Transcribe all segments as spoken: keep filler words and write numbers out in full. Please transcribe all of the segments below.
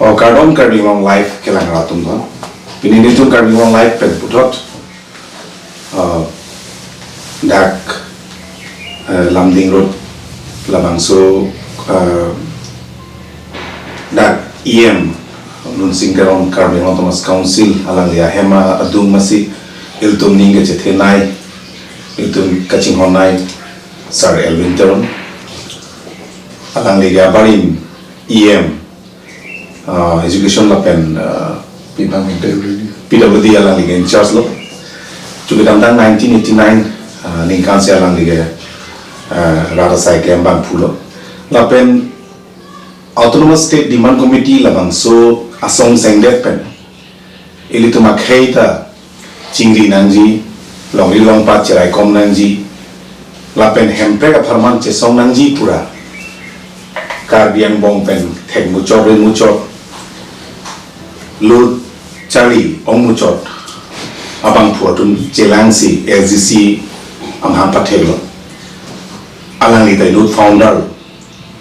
O kardom Karbi Anglong Live kelang rat atum do. Pini nelitum Karbi Anglong Live pen puthot, uh, dak, uh, Lumding Road labangso, uh, dak E M Lunsing Teron, Karbi Anglong Autonomous Council alangli ahem adung masi ilitum ning kachethenei, ilitum kachinghonnei Sir Elwin Teron, alangli ke abarim E M, uh, education lapen, uh, P W D. P W D alangli ke in charge lo. Chukidamtang nineteen eighty-nine, uh, ningkan si alangli ke, uh, rat asai ke abang pulo. Lapen Autonomous State Demand Committee labangso asong sengdet pen ilitum akhei ta chingri nangji, longri longpat cheraikom nangji, lapen hemprek apharman chesong nangji pura Karbi angbong pen thek muchot ri muchot, lut charli ong muchot abangphu atum chelangsi S D C amahang patheklo. Alangli ta inut founder lo.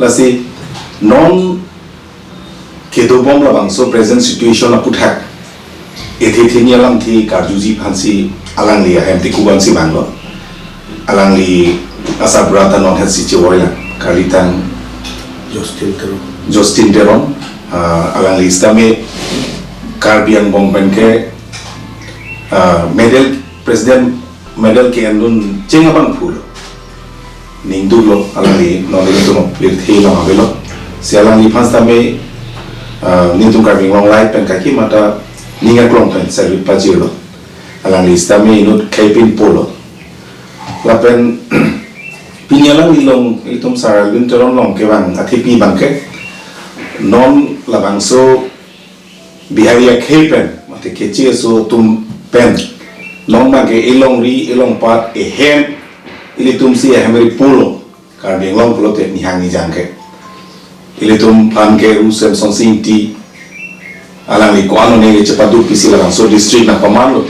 Lasi non kedobom labangso present situation aputhak ethe theni alamthe karjuji aphansi alangli ahem te kuban si vanglo. Alangli asarbura ta non hetsi chevoilang, karlitang Justin Teron. Justin Teron, ah, alangli sitame Karbi angbong pen ke, ah, medal, president medal ke-endun cheng abangphu lo. Ning duklo, alangli non ilitum pirthe lam avelo. Si alangliphan sitame, ah, nelitum Karbi Anglong Live pen kaki mata ning aklong pen salute pajirlo. Alangli sitame inut khei pin pulo. Lapen pini alangli along, ilitum Sir Elwin Teron along kevang athepi abang ke non labangso Bihari akhei pen, mate keche aso atum pen, non abang ke elongri elongpat ehem, ilitum si ehem ri pulo, Karbi Anglong pulote nihang nijang ke. Ilitum aphan ke Ru Semsonsing Ingti, alangli ko-an one chepaduk pisi labangso district nangpamanlo.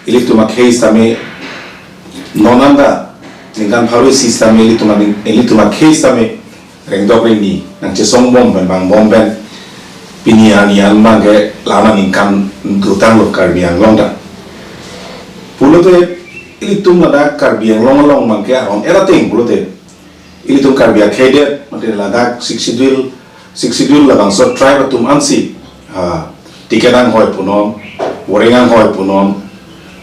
Ilitum akhei sitame non anta ningkan pharo isi sitame ilitum aning, ilitum akhei sitame rengdok rengni nangchesong bom pen vangbom pen pini arni an abang ke lama ningkan dutanglo Karbi Anglong ta. Pulote ilitum ladak Karbi Anglong along abang ke aron erateng pulote ilitum Karbi akhei det, mate ladak Sixth Schedule, Sixth Schedule labangso tribe atum ansi, ah, ticket anghoi punon, voreng anghoi punon,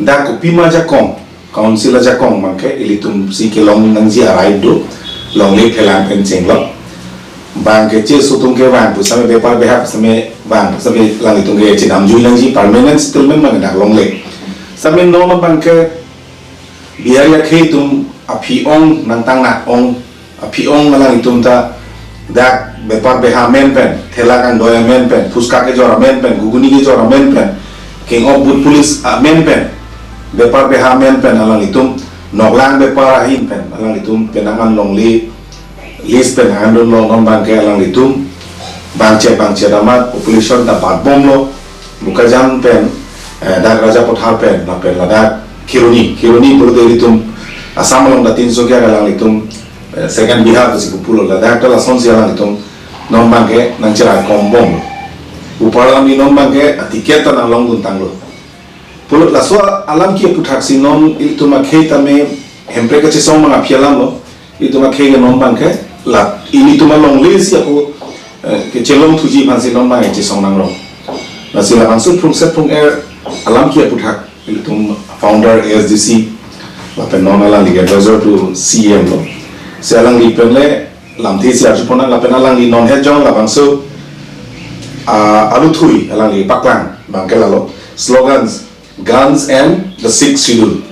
dak kopima ajakong, council ajakong abang ke ilitum si kelong nangji a-right do, longle phelang pen chenglok. Abang keche aso atum kevang pu sitame bepar beha sitame vang pu sitame alanglitum ke chenamjui nangji permanent settlement abang dak longle. Sitame non abang ke Bihari akhei atum aphi-ong nangtang nang-ong, aphi-ong alanglitum ta dak bepar beha amen pen, thela kangdoi amen pen, phuska kejor amen pen, guguni kejor amen pen, king of boot police amen pen, bepar beha amen pen alanglitum, noklang bepar ahin pen alanglitum penang an longle list pen nang-endunlo. Non abang ke alanglitum bangchet bangchet amat population ta batbomlo. Bokajan pen, eh, dak Rajapathar pen, lapen ladak Kheroni, Kheroni pulote ilitum Assam along datin so kya alanglitum, eh, second Bihar pusi pupulo, ladak ta lasonsi alanglitum non abang ke nangcheraikom bom. Upar alam ni non abang ke a-ticket ta nanglongdun tanglo. Pulo laso alam ke aputhak si non ilitum akhei tame hemprek kachesong abang aphi alam lo. Ilitum akhei ke non abang ke la ilitum alongle si ako, eh, kechelong thuji aphansi non abang chesong nangrong. Lasi labangso phrungset phrung-er alam ke aputhak ilitum founder A S D C, lapen non alangli ke advisor to C E M lo. Si alangli pen le lamthe si arju ponnang, lapen alangli non het jong labangso, ah, aluthui alangli paklang abang ke lalo, slogans, Guns and the Sixth Schedule,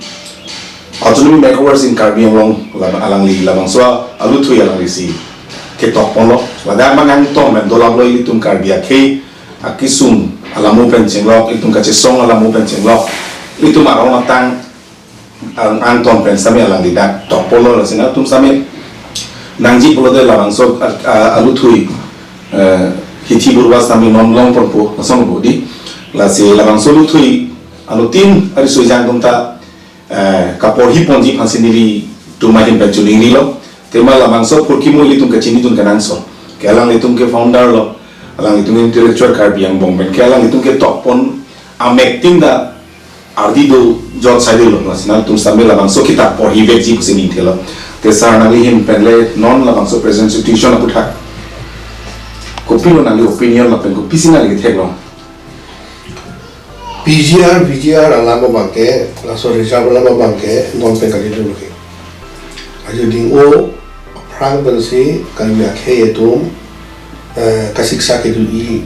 Autonomy Makeovers in Karbi Anglong, lab-, alangli labangso aluthui alangli si ketok ponlo. Ladak abang angton pen dolaplo ilitum Karbi akhei akesung alamo pen chenglok, ilitum kachesong alamo pen chenglok, ilitum arong atang ang-, angton pen sitame alangli dak tok ponlo. Lasi nangtum sitame nangji pulote labangso a-, a-, aluthui, eh, hithi burwa sitame non long ponpo, lason po di. Lasi labangso aluthui anuttin ariso ejang atum ta, eh, kaporhi ponji aphansi nelitum ahin pen choningrilo. Tema labangso phurkimo ilitum kachinidun kenangsot. Ke alanglitum ke founder lo. Alanglitum intellectual Karbi angbong pen ke alanglitum ketok pon amek tin ta ardi do jot sai dolo, lasi nangtum sambil labangso kitap porhi vekji pusi ning thelo. Te sir, nangli ahin pen le non labangso present situation aputhak kopilo nangli opinion lapen kopisi nangli kethek lo? P G R, V G R alam abang ke, laso reserve alam abang ke, non pen kali dolo ke. Ajo ding o, aphrang pensi, Karbi akhei atum, eh, kasiksak kedo-i,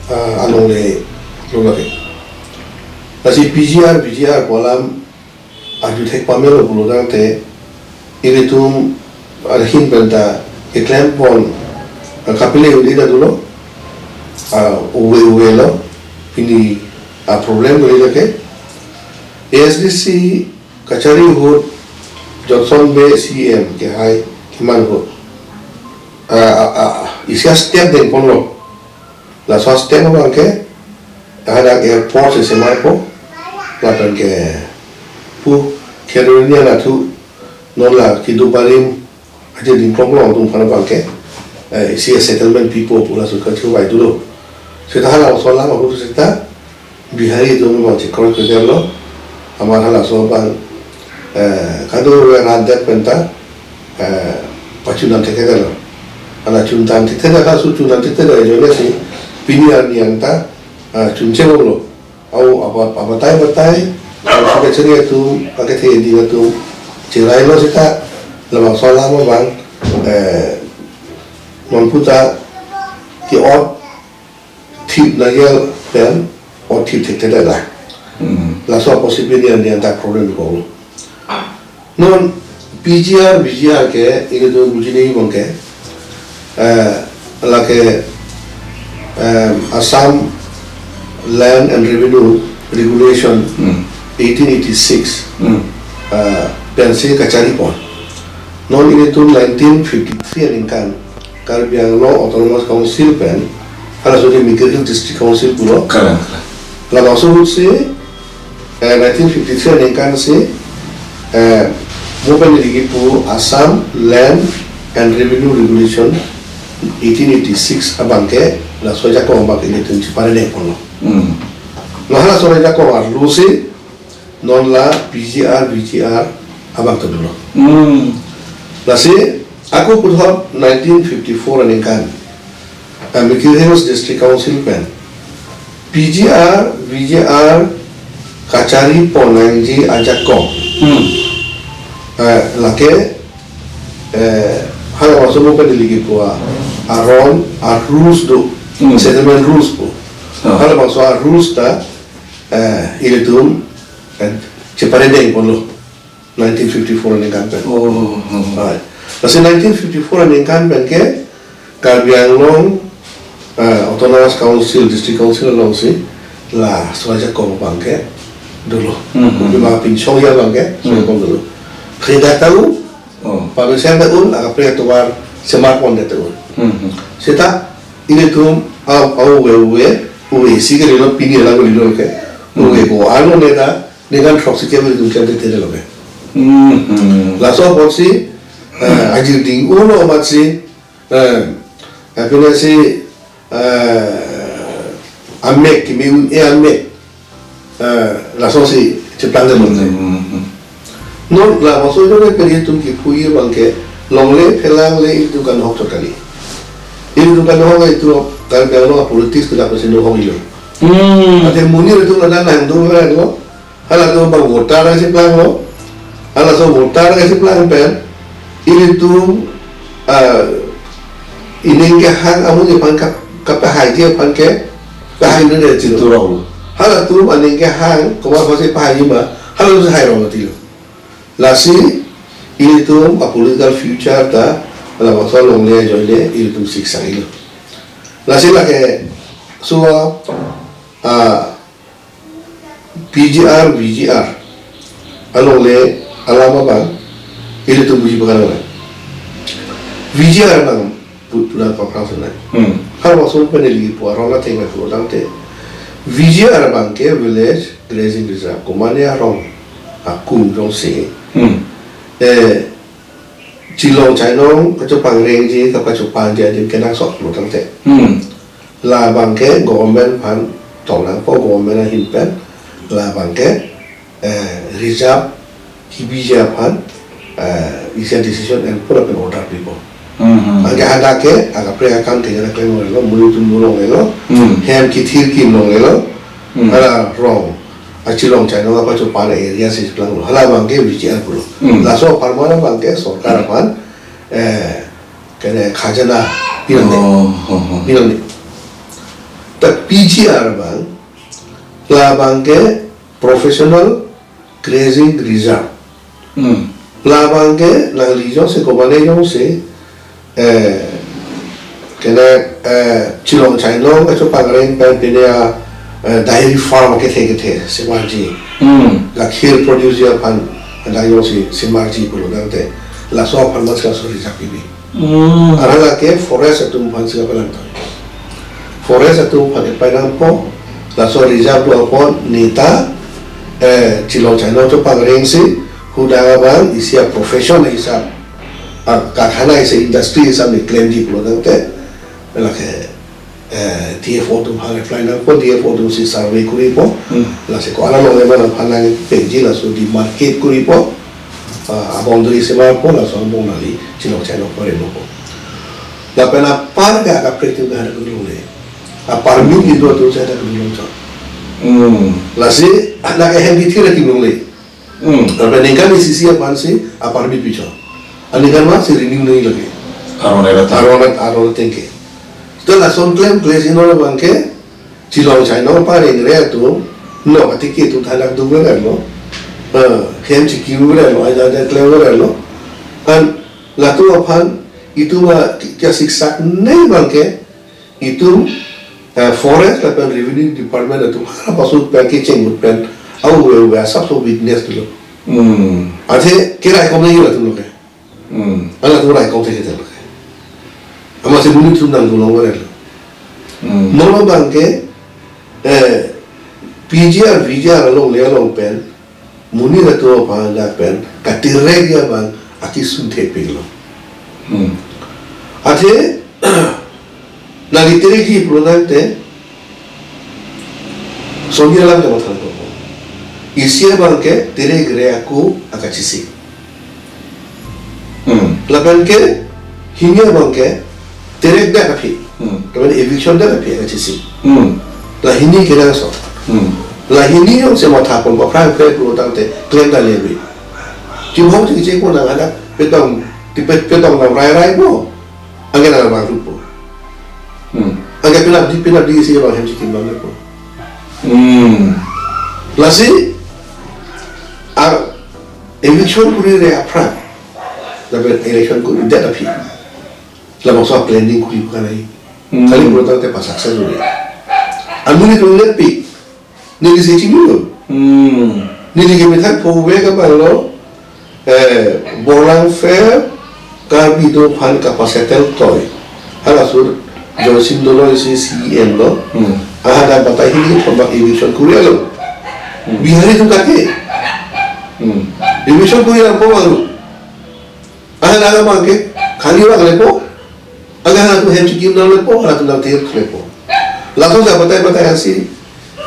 eh, alongle lo lake. Lasi P G R, V G R pu alam, arju thek pamelo pulo tangte, ilitum ahin pen ta keklem pon, ah, kapele uli ta dolo, ah, uwe uwe lo, pini, ah, problem dolo ke. A S D C kachari ahut Johnson Bey C E M kehai keman ahut, ah, ah, ah, isi a-step deng ponlo. Laso a-step abang ke, hadak airport si semarpo, lapen ke pu Kheroni anatthu, non la kedo barim, aje dingklong long atum aphan abang ke, eh, isi a-settlement pipo pu laso kachuvai dolo. Seta halaso alam ahut seta, Bihari atum abang chekroikre detlo, amat halaso abang, eh, kado rat det pen ta, eh, pachundam thekthedetlo. Hala chundam thekthedet, halaso chundam thekthedet ajoine si, pini arni an ta, eh, chunche bomlo. Au, apa, abatai batai, au, suka cheri atum, akethe ding atum, cherailo seta, labangso alam abang, eh, non puta, ke-ot thip lagel pen, ot thip thekthedet la. Hmm. Laso apotsi pini arni an ta problem ko. Non P G R, V G R ke, ilitum buji nangji abang ke, eh, lake, eh, Assam Land and Revenue Regulation Hmm. eighteen eighty-six, Hmm. eh, pensi kachari pon. Non ilitum nineteen fifty-three aningkan, Karbi Anglong Autonomous Council pen, halaso ke Mikir Hills District Council pulo. Kalang, kalang. Labangso ahut si, eh, nineteen fifty-three aningkan si, eh, mo pen neli kipu Assam Land and Revenue Regulation eighteen eighty-six abang ke, laso ajakong abang ke ilitum chepare deng ponlo. Hmm. Lahai laso ajakong arlo si, non la P G R, V G R abang ta dolo. Hmm. Lasi, ako puthot nineteen fifty-four aningkan, eh, Mikir Hills District Council pen, P G R, V G R kachari pon nangji ajakong. Hmm. Eh, lake, eh, halabangso mo pen neli kipu a, aron, a-rules do, Hmm. settlement rules pu. Ah. Halabangso a-rules ta, eh, ilitum, eh, chepare deng ponlo. Nineteen fifty-four aningkan pen. Oh, oh, oh. Right. Lasi nineteen fifty-four aningkan pen ke Karbi Anglong, eh, Autonomous Council, District Council alongsi laso ajakong abang ke dolo. Hmm, hmm. Bima pinchong ya abang ke, Hmm. so abang dolo. Freda tahu, Oh. Pabesen ta un, akaprek atovar semar pondet ta un. Hmm, hmm. Seta, ilitum, au, au, uwe, uwe, uwe isi ke lilo pini alam lilo ke. Hmm. Uwe ko-an lo neta, ningkan throksi ke ilitum klem thekthedetlo ke. Hmm, hmm. Laso apotsi, eh, ajir ding uno amatsi, eh, apinasi, eh, amek, kimi un-e amek, eh, lasonsi cheplang dolo. Hmm, hmm, hmm. Non labangso ajoine pen itum kipuji abang ke, longle phelang le itum kanghok chot kali. Itum kanghok itum Karbi Anglong politics ke dapat sino hok ilo. Hmm. Ate monit itum ladak nangdo lo. Halatum abang voter kacheplang lo. Halaso voter kacheplang pen, ilitum, ah, ining kehang amonit aphan kap-, kapahaiji aphan ke, pahai nang de chito. Turok lo. Halatum aning kehang, komat aphansi pahaiji ma, halatum si hai rong mati lo. Lasi, ilitum a-political future ta, labangso alongle ajoine, ilitum siksak ilo. Lasi lake, so, ah, P G R, V G R alongle alam abang, ilitum buji pakan abang. V G R abang put pulang paprang senai. Hmm. Halabangso pen neli kipu aron ateng pen pulo tangte. V G R abang ke Village Grazing Reserve, komane arong akung jongsi. Hmm. Eh, chilong chainong kachopangrengji, kapachopangji adim kenangsot pulo tangte. Hmm. Labang ke government aphan tong nangpo, government ahin pen labang ke, eh, reserve kebiji aphan, eh, isi a-decision en pura pen order pipo. Hmm, hmm. Anke hadak ke akaprek akam ke jana klem longlelo, muni tum longlelo, Hmm. hem kethir kim longlelo, Hmm. hala rong, achilong chainong apachopan area si planglo. Halabang ke V G R pulo. Hmm. Laso apharman abang ke sorkar aphan, eh, kene khajana pinangne. Oh, oh, oh. Pinangne. Ta P G R abang, labang ke professional grazing reserve. Hmm. Labang ke nangli jongsi komatne jongsi, eh, kene, eh, chilong chainong kachopangreng pen pine a, eh, dairy farm kethe kethe semarji. Hmm. Gakhir produce aphan dai jongsi semarji pulo tangte, laso aphan mas laso reserve kebi. Hmm. Arang lake forest atum aphan si kapalang tang. Forest atum aphan epai nangpo, laso reserve do apot neta, eh, chilong chainong chopangreng si, hudang abang isi a-profession hisap, a-karkhana isi industry hisap ni klemji pulo tangte, lake, eh, D F O atum aphan reply nangpo, D F O atum si survey kuripo, Hmm. lasi ko-an alongle ma nangphan nangpekji laso demarcate kuripo, ah, a-boundary semarpo, laso angbong nangli chilong chainong parempo. Lapen apar ke akaprek atum ke hadak longle. Aparmi kedo atum si hadak longchot. Hmm. Lasi hadak ke hem kethir atum longle. Hmm. Lapen ningkan isi isi aphan si aparmi pichot. Aningkan ma si renew nangji lake. Aron era ta. Aron, aron tengke. Seta lason klemkle si non abang ke chilong chainong parengre atum, no katiki atum thalak dungverlo. Eh, hem chikimverlo, aja aja klemverlo. An latum aphan itum a-, kasiksak ne abang ke, itum, eh, forest lapen revenue department atum halapuson pen kecheng pen, au we we asapso witness dolo. Hmm. Athe keraikom nangji latum lo ke. Hmm. Halatum raikom thekthe lo ke. Amatsi muni atum nangdolongverlo. Hmm. Non abang ke, eh, P G R, V G R alongle along pen, muni latum aphan lapen katerek abang akisunthe pilo. Hmm. Athe, nangli terekji pulo tangte, soni alam kamatha nangpo. Isi abang ke terekre ako akachisi. Hmm. Lapen ke hini abang ke terekdet aphi. Hmm. Lapen eviction det aphi akachisi. Hmm. La hini kenangsot. Hmm. La hini jongsi mathapon paphrang pe pulo tangte klemdamle ave. Chimhong chingcheng po nang hadak petong, ti pet-, petong nang rai rai po. Anke nang abang rupo. Hmm. Anke penap di, penap di isi abang hem chikim abang po. Hmm. Lasi, a, eviction kurire aphrang. Lapen election kuridet aphi. Labangso planning kuri bukan ai. Hmm. Kali pulo tangte pa-success ore. Amonit atum nangpi. Neli si chinilo. Hmm. Neli kemethang pove ke abang lo, eh, Borlangpher Karbi atum aphan kapasettle toi. Halaso Joyson Doloi si C E M lo. Hmm. Aha, hadak batai hini thom bak eviction kuri alo. Hmm. Bihari atum kake. Hmm. Eviction kuri abang lo. Aha, hadak abang ke khali abang lepo. Anke halatum hem chikim nanglepo, halatum nangthir lepo. Latum ja batai batai ansi,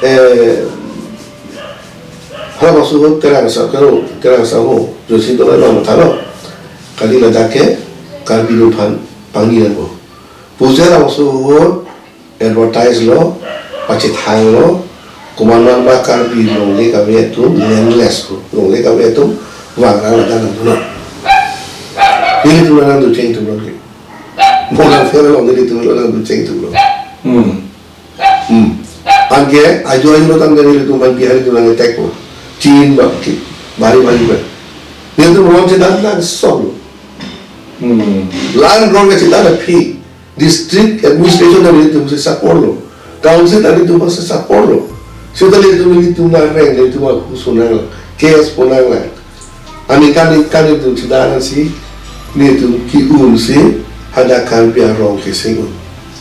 eh, halapuson ahut Terang Sa-, karo, Terang Sangho, Joyson Doloi abang mathalo. Kali ladak ke Karbi atum aphan pangni nangpo. Puja halapuson ahut advertise lo, pachethang lo, komat mat ba Karbi longle kave atum, landless lo, longle kave atum, vangrang ladak nangdunnon. Nelitum nangdun cheng atum lo ke. Borlangpher along nelitum lo nangdun cheng atum lo. Hmm. Hmm. Anke, ajo ajo lo tangte nelitum aphan Bihari atum nang-attack po. Chin ba, ki, bari bari ba. Nelitum ron chedan langsot lo. Hmm. Land ron kachedan aphi. District administration nelitum si support lo. Council nelitum si support lo. Seta nelitum, nelitum nang reng, nelitum aku sunang, case ponang lang. Aningkan aningkan nelitum chedan si, nelitum ki-un si, hadak Karbi arong keseng un.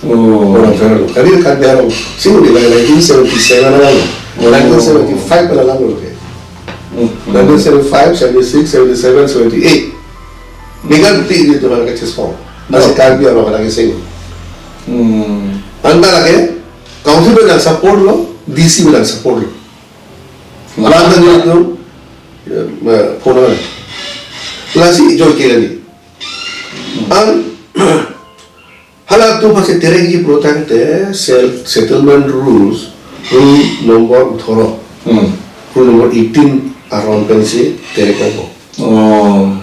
Oh. Orang Karbi, Karbi arong seng un, nineteen seventy-seven alam lo. Oh. Nineteen seventy-five alam lo ke. Hmm. Nineteen seventy-five, seventy-six, seventy-seven, seventy-eight. Ningkan ti nelitum hadak kachesong. Nasi Oh. Karbi arong hadak keseng un. Hmm. Anta lake, council pen nang support lo, D C pen nang support lo. Lanta nelitum, eh, phone lo. Lasi joi ke lagi. An, halatum aphansi terekji pulotangte sel-, settlement rules, rule number thoro. Hmm. Rule number eighteen aron pensi terek nangpo. Oh.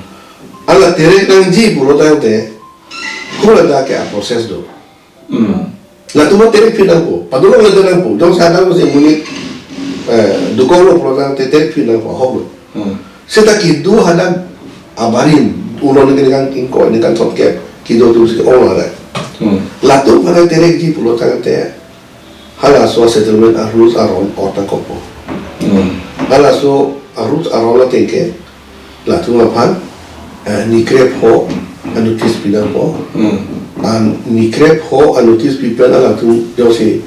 Hala terek nangji pulotangte, hula dak ke a-process do. Hmm. Latum terek phi nangpo, padolong le nangpo, jongsi hadak si monit, eh, dokoklo pulotangte terek phi nangpo, ahok lo. Hmm. Seta kedo hadak abarim, ulo ningkan ingkoi, ningkan thomkep, kedo atumsi ong hadak. Hmm. Latum aphan terekji pulotangte, halaso settlement a-rules aron ot nangkokpo. Hmm. Halaso a-rules aron ateng ke, latum aphan, eh, nikrepho a-notice pi nangpo. Hmm. An nikrepho a-notice pi pen halatum jongsi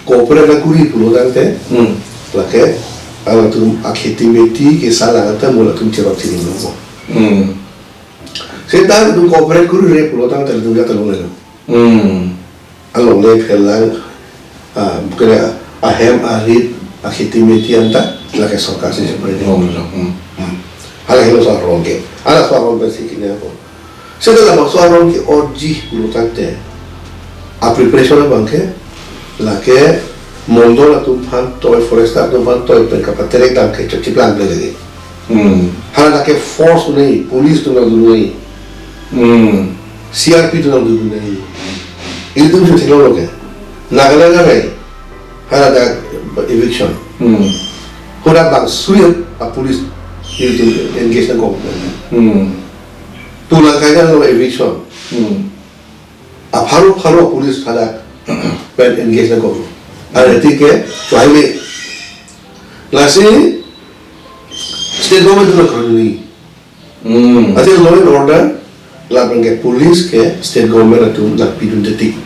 cooperate nangkokri pulotangte, hmm, lake halatum akheti meti ke salang anta mo latum cherok chini nangpo. Hmm. Seta latum cooperate korire pulotangte latum jat longle lo. Hmm. Alongle phelang, ah, kena ahem arit akheti meti anta lake sorkar si separate. Oh, lo. Hmm. Hmm. Hala helo so aron ke. Halaso aron pensi kene ako. Seta labangso aron ke-otji pulotangte, a-preparation abang ke, lake mondol atum aphan toi, forester atum aphan toi pen kapaterek dam ke chokchiplang ple lagi. Hmm. Hala lake force un-e, police atum nang dun un-e. Hmm. C R P atum nang dun un-e. Ilitum si theklonglo ke. Nagaland arai, haladak eviction. Hmm. Hadak bang suyat a-police ilitum engage nangkok. Hmm. Pu Langkaijang along eviction. Hmm. Apharo pharo police hadak pen engage nangkok. Arti ke, chua-i me. Lasi state government atum nang kronjuni. Hmm. Ante law and order, lapen ke police ke state government atum nangpidun tetik.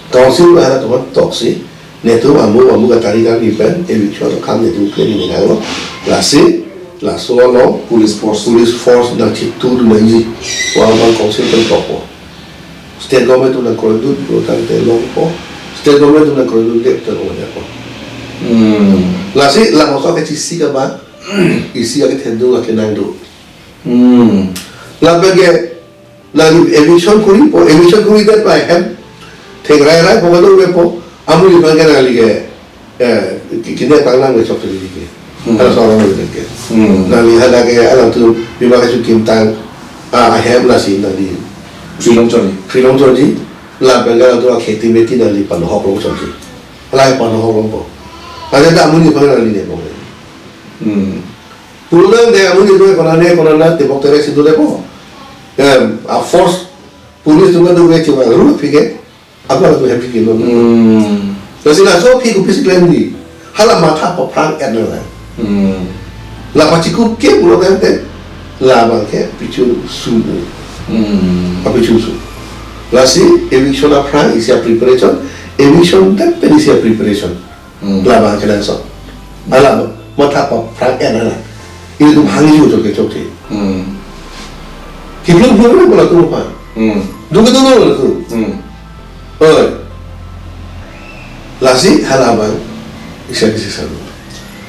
Council halatum aphan toksi, netum amu amu katari kami pen eviction akam netum klemji nanglo. Lasi, laso along police force, police force nangchitudun nangji. Wang wang council pen tokpo. State government atum nang kroidun pulotangte longpo. State government atum nang kroidunde pen longpo. Hmm. Lasi labangso kachesik abang, isi akethedung akenang do. Hmm. Lapen ke nangli eviction koripo, eviction koridet pen hem thengrai raipo, kadokave po, amonit aphan ke nangli ke, eh, ki-, kine tanglang ke chok tuli ke. Hmm. Halaso aron ke. Hmm. Nangli hadak ke alangtum bima kecho kimtang, ah, ahem lasi nangli krilong chotji. Krilong chotji, lapen ke alangtum akheti meti nangli panohok long chotji. Hala panohok longpo. Ante ta amonit aphan nangli nepo. Hmm. Pulotangte amonit do konane konane tebok terek si dolepo. Em, a-force police atum kadokave chevang rule aphi ke, apa latum hem aphi ke lo. Hmm. Lasi laso aphi kopisi klemji. Hala matha paphrang-et nanglang. Hmm. La pachikup ke pulotangte, labang ke pichun sum. Hmm. Apichun sum. Lasi eviction aphrang isi a-preparation, eviction det pen isi a-preparation. Hmm. Labang kenangsot. Hala matha paphrang-et nanglang. Ilitum hangji ujo ke chokche. Hmm. Kiplung plung le bola tu pa. Hmm. Duke tu lo tu. Hmm. Oi. Lasi hala abang isi akesik sar.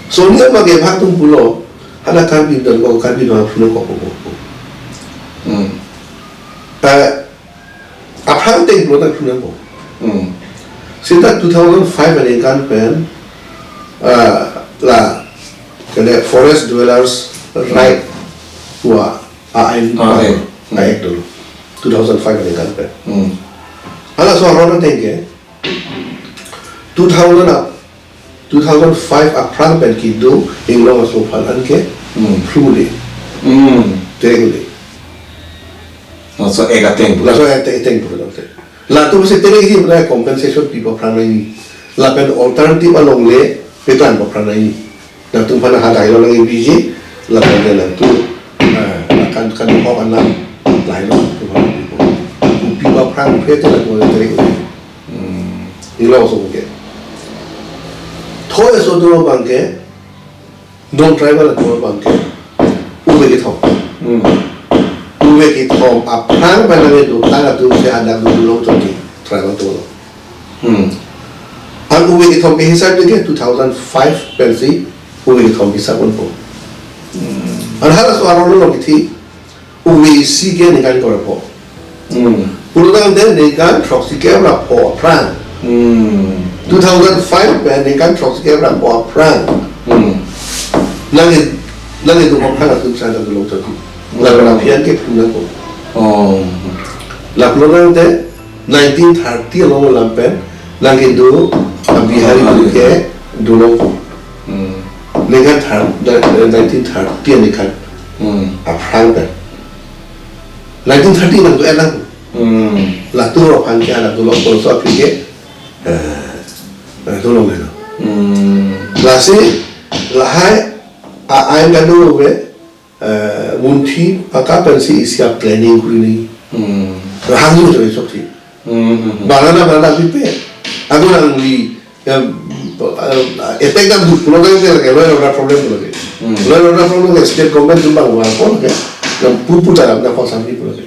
Soni abang ke bhag atum pulo, hala Karbi dan ko Karbi dan pulo ko ko ko. Hmm. Eh, aphrang ateng pulo ta pulo ko. Hmm. Seta two thousand five aningkan pen, ah, la, kene Forest Dwellers Right pu a-ain, ah, eh, a-act dolo. Two thousand five aningkan pen. Hmm. Halaso aron ateng ke, two thousand a, two thousand five aphrang pen kedo inglong aso aphan an ke, hmm, phru le. Hmm. Terek le. Laso act ateng. Laso act ateng pulo tangte. Latum si terekji pu compensation pi paphrang nangji. Lapen alternative alongle petan paphrang nangji. Nangtum aphan hadak lo nang-ebiji, lapen ke nangtum, eh, kan, kan hok anam, lahai lo, pi paphrang phe te latum terek. Hmm. Inglong aso ke. Thoi aso atum abang ke, non-tribal atum abang ke, ove kethom. Hmm. Ove kethom aphrang pen nangkedotang atum si hadak dodun long chotji, tribal atum lo. Hmm. An ove kethom ke hisap ke two thousand five pensi ove kethom hisap ponpo. Hmm. An halaso arlo lo kithi ove isi ke ningkan kre-pho. Hmm. Pulotangte ningkan throksi kep ra pho aphrang. Hmm. Two thousand five pen ningkan throksi kep ra pho aphrang. Hmm. Nangke, nangke do aphrang atum sa do lo chot. Hmm. Lapen aphian ke puna ko. Oh. Lapen pulotangte nineteen thirty along alam pen nangke do, ah, Bihari Ah, atum ke dolo. Hmm. Ningkan thar-, nineteen thirty aningkan. Hmm. Aphrang pen. Nineteen thirty nang do elang. Hmm. Latum aphan ke anak dolo, koloso aphi ke, eh, eh, dolo melo. Hmm. Lasi, lahai, a, ain kado ove, eh, munthi, paka pensi isi a planning kuri ni. Hmm. Rahang ni to chokche. Hmm, hmm, hmm. Banana, banana pipe. Aku nang di, ya, eh, attack dam duk pulo ke, ke, ke, law and order problem pulo ke. Hmm. Law and order problem ke, state government atum bang wangpo ke. Yang pupu dalam na force army pulo ke.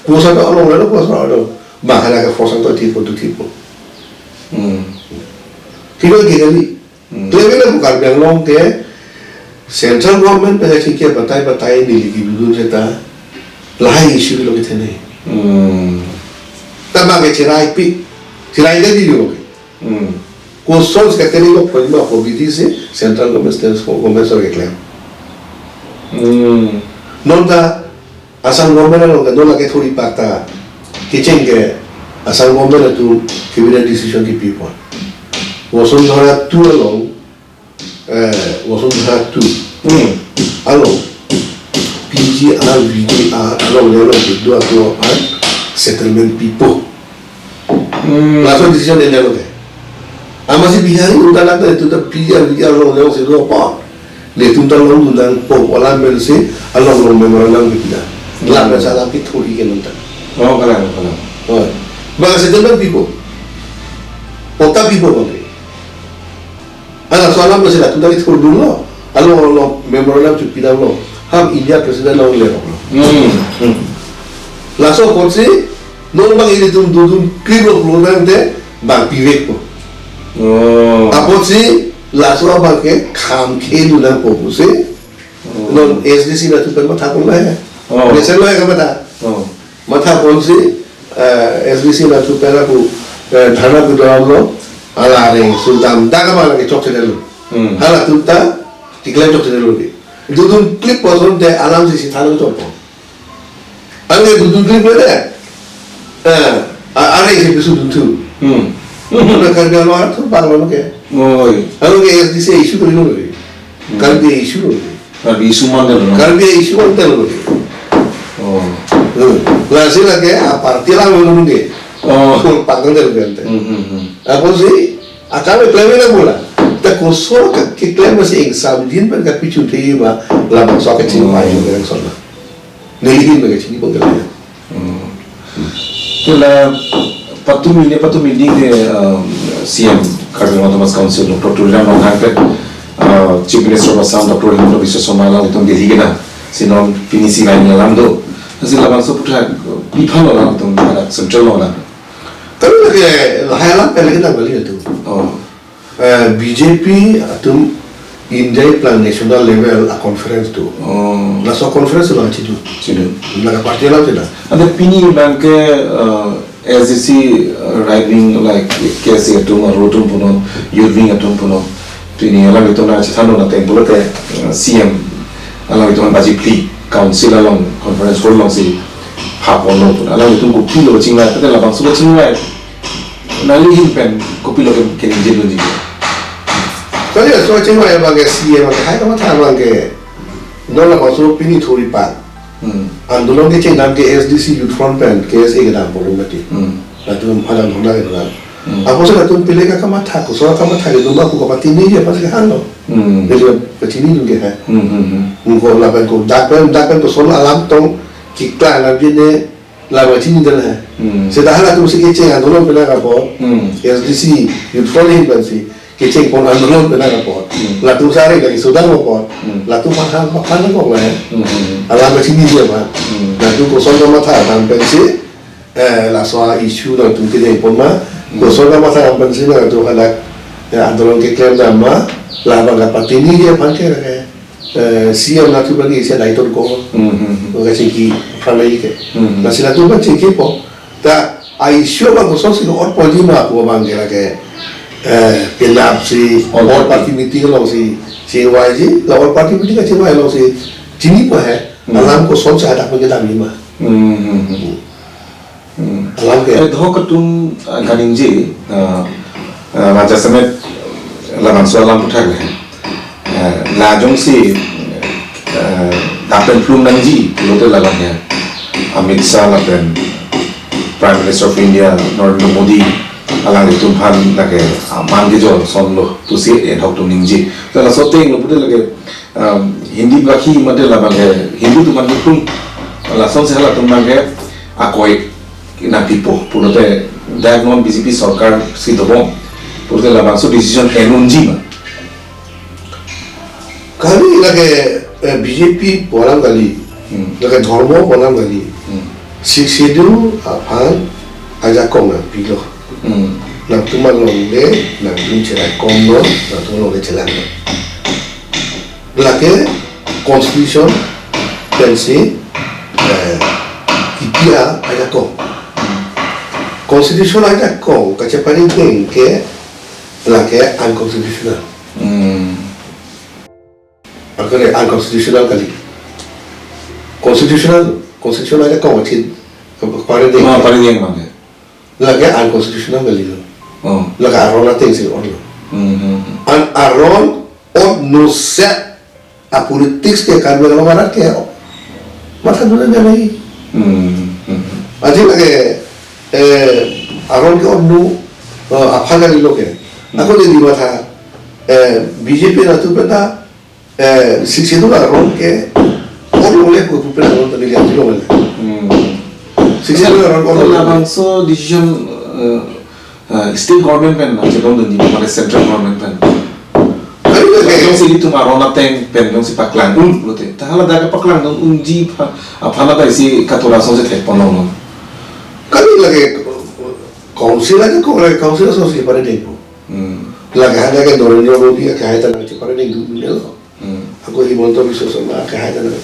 Force army along lalu force army along. Bahkan ke force army to tipo, to tipo. Hmm. Kilo ke kali. Hmm. Klem ina pu Karbi Anglong ke central government pen si ke batai batai neli kedodun seta lahai issue lo kethe ne. Hmm. Ta bang ke cherai pi, cherai de di lo ke. Hmm. Koson secretary lo pon ma ko bidi si central government, state government so ke klem. Hmm. Non ta Assam government along ke dona ke thori pakta kecheng ke Assam government atum ke bida decision kepipon. Vasundhara two along, eh, Vasundhara two. Hmm. Along P G R, V G R along le along ke dua dua pan settlement pipo. Hmm. Laso decision endang lo ke. Amatsi Bihari atum ta lata itu ta P G R, V G R along along si lo pa. Netum ta longdun nangpo alam pensi along along memorandum kepida. Hmm. Lapen sa alam kethori ke nonta. Oh, kalang, kalang. Oh. Bang settlement pipo. Patta pipo bang. Ala so alam pensi latum ta kethordun lo. Along along memorandum chepidam lo. Ham India president along le lo. Hmm. Hmm. Laso apotsi non bang ilitum dodun klip lo pulotangte bang pivek po. Oh. Apotsi laso abang ke kham khe dun nangpo pusi. Oh. Non S D C atum pen matha pon lo he. Oh. Mesen lo he kamatha. Oh. Matha ponsi, eh, S D C atum pen aku, eh, dharna kedam lo, ala reng sudam dak abang lake chokchedetlo. Hmm. Halatum ta keklem chokchedetlo ke. Dodun klip puson te alam si si than chokpo. Anke dodun klip le de. Eh, a-, are si pisu dun thu. Hmm. Na Karbi Anglong arat thu bang lo ke. Oi. Anke S D C issue kori lo ke. Hmm. Karbi issue lo ke. Karbi issue mandar lo. Karbi issue mandar lo ke. Oh. Hmm. Lasi lake a party alam lo ke. Oh. Pakang del bente. Hmm, hmm, hmm. Apotsi akam klem na bola. Ta koson ke klem si exam din pen kapichun the ma labangso kachingvai Hmm. Yang sona. Nelihin bagi chini pun kena. Hmm. Tula patumi ne patumi ding ne, um, C M Karbi Anglong Autonomous Council Doctor Tuliram Ronghang pen, uh, Chief Minister of Assam Doctor Himanta Biswa Sarma alanglitum Delhi kena. Si non pini si lain alam do. Lasi labangso aputhak, uh, pi aphan lo alanglitum, pada central lo alang. Tapi lake lahai alam pen lake nang bali itu. Oh. Eh, B J P atum India iplang national level a conference do. Oh. Laso conference lo chidu. Chidu. Laga party alam china. Ante pini abang ke, eh, S D C, eh, right wing, like, K S A atum, aru atum punon, youth wing atum punon. Pini alanglitum nangchethan nangteng pulote, eh, C M alanglitum baji phli council along conference hall alongsi ha ponlo pun. Alanglitum kopilo chingvai, ante labangso chingvai. Nangli ahin pen kopilo ke keningje dunji. Kali laso chingvai abang ke C M ke hai kamatha abang ke. Non labangso pini thori pan. Hmm. Andolon kecheng dam ke S D C Youth Front pen, K S A kedam pulo mati. Hmm. Latum phalang hona kedam. Hmm. Apotsi latum pile kakamatha, koson kamatha ke duma ku kapatini je pas ke hang lo. Hmm. Jadi pachini dun ke hai. Hmm, hmm, hmm. Ko lapen ko dak pen, dak pen koson alam tong kikla na bine Lama chinidun he. Hmm. Seta halatum si kecheng andolon penang apot. Hmm. S D C, Youth Front ahin pensi kecheng pon andolon penang apot. Hmm. Latum sari lagi sudang apot. Hmm. Latum paham, paham kok lah he. Hmm, hmm, hmm. Alam chinidun ma. Hmm. Latum koson kamatha tang pensi, eh, laso a-issue latum kideng pon ma. Koson amatha apensi nangtum hadak, ya, andolon keklem dam ma, labang kapatini dia aphan ke, eh, C M nangtum lagi isi daito ko. Hmm, hmm, hmm. Oke, chingki aphan lagi ke. Hmm, hmm. Lasi nangtum aphan chingkipo. Ta, a issue abang kosonsi ko-otpo ji ma pu abang ke lake, eh, penap si, all, all party, party meeting alongsi, chingvai ji, la all party meeting kachingvai alongsi, chinipo he, hmm, alam kosonsi hadak pen kedam ji ma. Hmm, hmm, hmm. Hmm. Alam ke. Eh, dho katum, ah, kaningje, ah, ah, Raja Samet labangso alam puthak le. Eh, la jongsi, eh, dapen plum nangji, pulote lalang ya. Amit Shah lapen Prime Minister of India, Narendra Modi, alanglitum aphan lake, ah, man kejor sonlo, pusi ad hoc atum ningje. Laso ateng lo pute lake, um, Hindi baki mate labang ke, Hindi atum aphan plum, lasonsi halatum abang ke, akoi nangpipo, pulote dak non B J P sorkar si dobom, pulote labangso decision en unji ma. Kali lake, eh, B J P pu alam kali, hmm, lake dhormo pu alam kali. Hmm. Sixth Schedule aphan ajakong nangpilo. Hmm. Nangtum alongle, nangtum cherai komlo, nangtum alongle chelang lo. Lake constitution pensi, eh, kipi ajakong. Constitution ajakong kacheparedeng ke lake unconstitutional. Hmm. Akare unconstitutional kali. Constitutional, constitutional ajakong chin, paredeng. Oh, paredeng abang ke. Lake unconstitutional kali lo. Oh. Lake aron atengsi on lo. Hmm, hmm, hmm. An aron on no set a politics ke Karbi Anglong arat ke, oh, matha dun nangji. Hmm, hmm, hmm. Aji lake, eh, aron ke-otnu, eh, aphan kalilo ke. Hmm. Ako dei matha, eh, B J P nangtum pen ta, eh, Sixth Schedule aron ke-otlo le pu pu pen aron ta neli aji lo le. Hmm. Sixth Schedule aron ke-otlo. Labangso decision, eh, ah, state government pen nangchedondun ji, mane central government pen. Kali lake. Jongsi ilitum aron ateng pen jongsi paklang un pulote, ta hala dak paklangdun unji aphan, aphan ta isi katora asonsi thekpon longlo. Kali lake, council ajakong, lake council asonsi paredengpo. Hmm. Lake hadak ke Narendra Modi akehai ta nangcheparedengdun un'elo. Hmm. Ako Himanta Biswa Sarma akehai ta nang,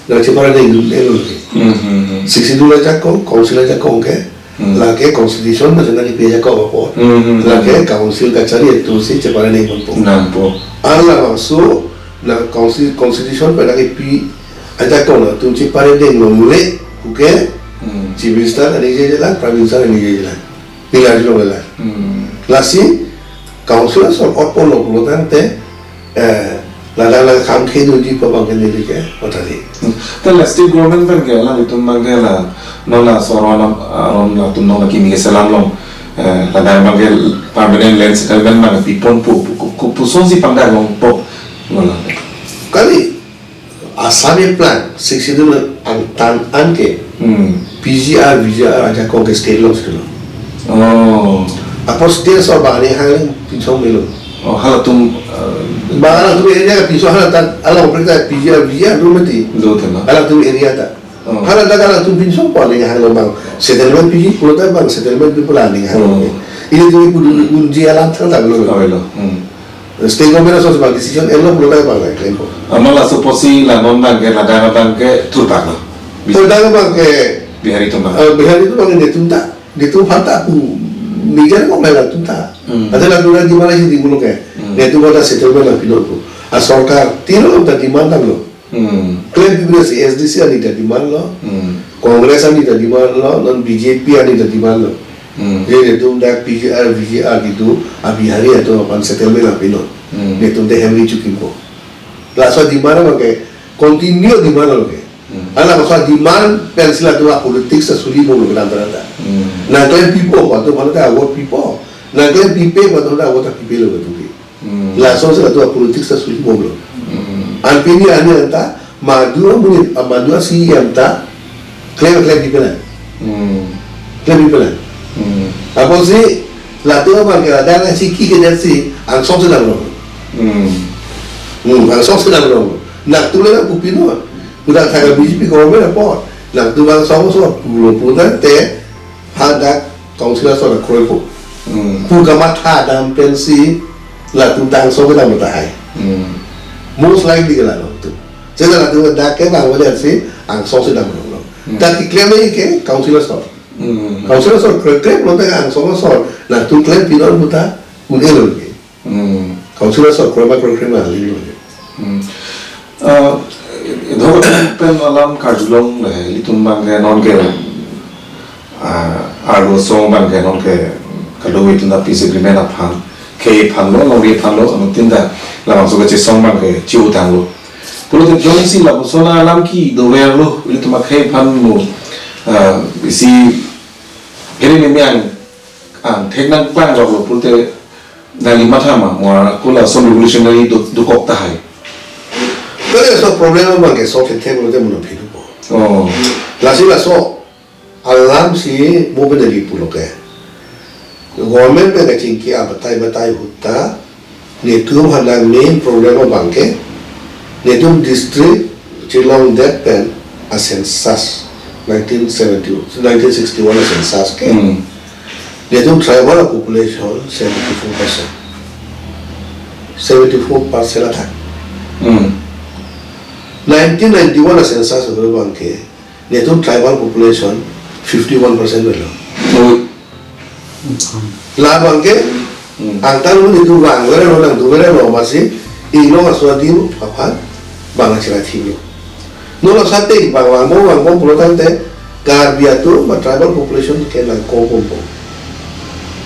nangcheparedengdun un'elo ke. Hmm, hmm, hmm. Sixth Schedule ajakong, council ajakong ke, hmm, lake constitution pen nangkipi ajakong apot. Hmm, hmm, hmm. Lake council kachari atumsi cheparedengponpo. Nangpo. An labangso, la council, constitution pen nangkipi ajakong atum cheparedeng longle puke, hmm, Chief Minister aningjeje lang, Prime Minister aningjeje lang. Neli arjulo ke la. Hmm. Lasi, council asor otponlo pulo tangte, eh, ladak ladak kam khedunji pu abang ke neli ke, matha dei. Hmm. Ta la state government pen ke alanglitum abang ke la, non la aron, aron atum non la kimi keselam along, eh, ladak abang ke permanent land settlement abang piponpo, pu, pu, pu, pusonsi pangdak longpo, non la. Kali, Assam aplang, Sixth Schedule angtan an ke, hmm, P G R, V G R ajakong ke state alongsi lo. Oh. Apot state asor bang aning hang pinsong melo. Oh, halatum, eh, bang halatum area pinsong hala ta, hala operate P G R, V G R do mati. Do tema. Halatum area ta. Oh. Hala ta halatum pinsongpo aning hanglo bang. Settlement P G pulo ta bang settlement people aning hang. Oh. Ilitum ipu dun unji alam thangta lo. Oh, lo. Hmm. State government asonsi bang decision enlo pulo ta bang klem po. Amat la suppose si la non abang ke ladak abang ke thurpak lo. Ladak abang ke Bihari atum abang. Eh, Bihari atum abang netum ta, netum aphan ta pu nijar kok latum ta. Hmm. Ante latum ta demand isi di pulo ke. Hmm. Netum aphan ta settlement nangpinon pu. A sorkar tiro ta demand damlo. Hmm. Klem pipe si A S D C aning ta demand lo. Hmm. Congress aning ta demand lo, non B J P aning ta demand lo. Hmm. Je netum dak P G R, V G R kedo, a Bihari atum aphan settlement nangpinon. Hmm. Netum ta hem ri chukimpo. Laso demand abang ke continue demand lo ke. Hmm. Hala laso demand pensi latum a politics ta suli bomlo ke lam tarata. Hmm. Nangklem pipo, atum aphan ta award pipo. Nangklem pipe, atum ta award ta pipelo ke tuki. Hmm. Lasonsi latum a politics ta suli bomlo. Hmm. An pini arni anta, madu amonit, madu a C E M ta, klem, klem pipelang. Hmm. Klem pipelang. Hmm. Apotsi, latum abang ke ladak nangchingki kedet si, angsong si damlo. Hmm. Hmm, angsong si damlo. Nangtum le nangpu pino. Udah thaga B J P government apot. Nangtum angsong so, pulo pulo tangte, hadak council asor kroipo. Hmm. Pu kamatha dam pensi latum ta angsong kedam tahai. Hmm. Most likely ke lalo tu. Seta latum dak ke bang wajar si angsong si dam rong lo. Hmm. Tangte keklem ke council asor. Hmm. Council asor kre kre lo ta angsong asor. Latum klem pinon puta un-e lo ke. Hmm. Council asor kroima krokroi ma li lo ke. Hmm. Ah, do pen alam karjulong le, ilitum abang ke non ke, ah, arlo asong abang ke non ke, kado itum ta peace agreement aphan, khei aphan lo, longri aphan lo, anuttin ta labangso kachesong abang ke chiutang lo. Pulote jongsi lapuson alam kedover lo, ilitum akhei aphan lo, ah, isi geri ni miang ang thek nangklang lo, pulote nangli matha ma, mo ako lason revolutionary do, dokok tahai. Kali laso problem abang ke solve the pulote mo nangphi dopo. Oh. Lasi laso alam si mo pen neli pulo ke. Government pen kachingki abatai batai ahut ta, netum aphan main problem abang ke, netum district chelongdet pen a census nineteen seventy, nineteen sixty-one a census ke. Hmm. Netum tribal population seventy-four percent. Seventy-four percent athak. Hmm. Nineteen ninety-one a census abang ke, netum tribal population fifty-one percent avelo. Oh. Labang ke, hmm, angtan lo netum vangver lo, nangdunver lo, masi inglong aso adim aphan bang achirai thilo. Non laso ateng bang vangbom vangbom pulo tangte Karbi atum ba tribal population ke nangkobompo.